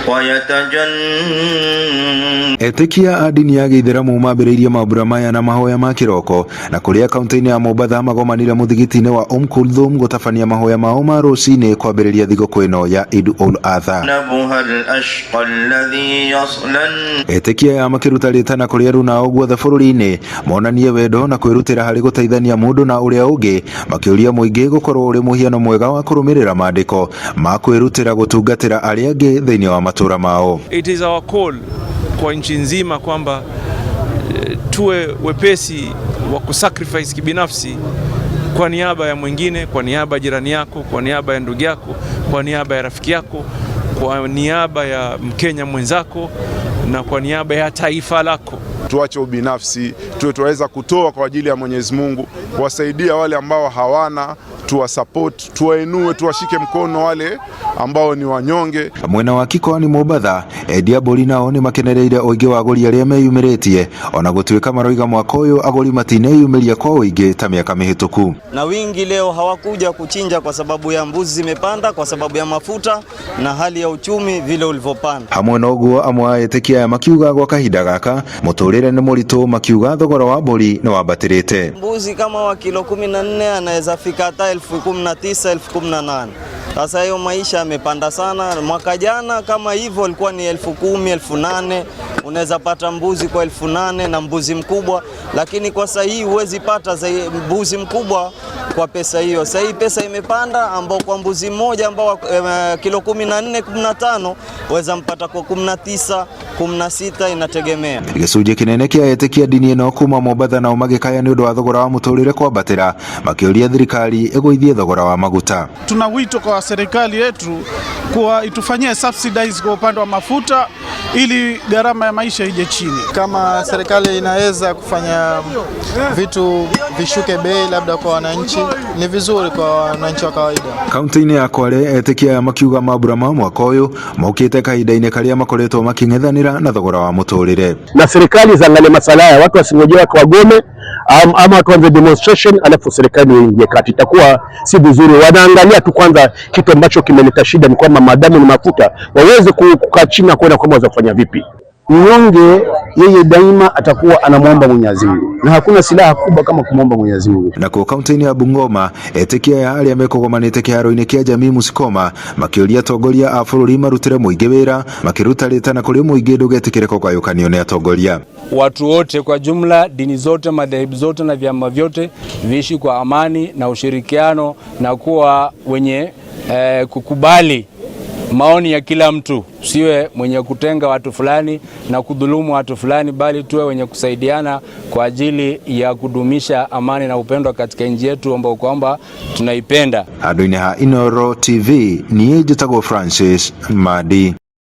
ويتجنبها Etĩkia a ndini ya gĩithĩramu mambĩrĩirie mambura maya na mahoya ma kĩroko na kũrĩa kaunti-inĩ ya Mombatha magomanire mũthigiti-inĩ wa Kulthum gũtabania mahoya mao ma rũcinĩ kwambĩrĩria thigũkũ ĩno ya Eid-ul-Adha. الأشقى الذي يصلى Etĩkia aya makĩruta rĩtana kũrĩ aruna ao guothe bũrũri-inĩ monanie wendo na kwĩrutĩra harĩ gũteithania mũndũ na ũrĩa ũngĩ, makĩũria mũingĩ gũkorwo ũrĩ mũhiano mwega wa kũrũmĩrĩra maandĩko ma kwĩrutĩra gũtungatĩra arĩa angĩ thĩinĩ wa matũra mao. It is our call kwa nchi nzima kwamba tuwe wepesi wa kusacrifice kibinafsi kwa niaba ya mwingine, kwa niaba ya jirani yako, kwa niaba ya ndugu yako, kwa niaba ya rafiki yako, kwa niaba ya Mkenya mwenzako na kwa niaba ya taifa lako. Tuache ubinafsi, tuwe tuweza kutoa kwa ajili ya Mwenyezi Mungu, kuwasaidia wale ambao hawana, tuwasupport, tuwainue, tuwashike mkono wale ambao ni wanyonge. Mwena wa Kikoani Mombatha, endia mbũri nao nĩ makenereire ũingĩ wa agũri arĩa meyumĩrĩtie ona gũtuĩka maroiga mwaka ũyũ agũri matineyumĩria kwa ũingĩ ta mĩaka mĩhĩtũku. Na wingi leo hawakuja kuchinja kwa sababu ya mbuzi zimepanda, kwa sababu ya mafuta na hali ya uchumi vile ulivyopanda. Hamwe na ũguo amwe a etĩkia aya makiuga gwa kahinda gaka mũtũrĩre nĩ mũritũ, makiuga thogora wa mbũri nĩ wambatĩrĩte. Mbuzi kama wa kilo 14 anaweza fika hata 19,000, 18,000. Sasa hiyo maisha yamepanda sana. Mwaka jana kama hivyo ilikuwa ni 10,000, 8,000. Unaweza pata mbuzi kwa 8,000 na mbuzi mkubwa, lakini kwa sasa hii huwezi pata mbuzi mkubwa kwa pesa hiyo. Sasa hii pesa imepanda, ambao kwa mbuzi mmoja ambao kilo 14, 15 waweza mpata kwa 19, 16, inategemea. Gĩcunjĩ kĩnene kĩa etĩkia ndini ĩno kuma Mombatha nao magĩkaya nĩ ũndũ wa thogora wa mũtũrĩre kwambatĩra, makĩũria thirikari ĩgũithie thogora wa maguta. Tuna wito kwa serikali yetu kuwa itufanyie subsidize kwa upande wa mafuta ili gharama ya maisha ije chini. Kama serikali inaweza kufanya vitu vishuke bei labda kwa wananchi, ni vizuri kwa wananchi wa kawaida. Kaunti-inĩ ya Kwale, etĩkia aya makiuga mambura ma mwaka ũyũ mokĩte kahinda-inĩ karĩa makoretwo makĩng'ethanĩra na thogora wa mũtũrĩre. Na serikali ziangalie masala haya, watu wasingojee watu wagome ama watu waanze demonstration alafu serikali iingie kati, itakuwa si vizuri. Wanaangalia tu kwanza kitu ambacho kimeleta shida ni kwamba maadamu ni mafuta, waweze kukaa chini na kuona kwamba waweza kufanya vipi. Mnyonge yeye daima atakuwa anamwomba Mwenyezi Mungu, na hakuna silaha kubwa kama kumwomba Mwenyezi Mungu. Nakuo kaunti-inĩ ya Bungoma, etĩkia aya arĩa mekũgomanĩte kĩharo-inĩ kĩa jamii Musikoma makĩũria atongoria a bũrũri marutĩre mũingĩ wĩra, makĩruta rĩtana kũrĩ mũingĩ ndũgetĩkĩre kũgayũkanio nĩ atongoria. Watu wote kwa jumla, dini zote, madhehebu zote na vyama vyote viishi kwa amani na ushirikiano na kuwa wenye kukubali maoni ya kila mtu, siwe mwenye kutenga watu fulani na kudhulumu watu fulani, bali tuwe wenye kusaidiana kwa ajili ya kudumisha amani na upendo katika nchi yetu ambayo kwamba tunaipenda. Handũ-inĩ ha Inooro TV niĩ njĩtagwo Francis Madi.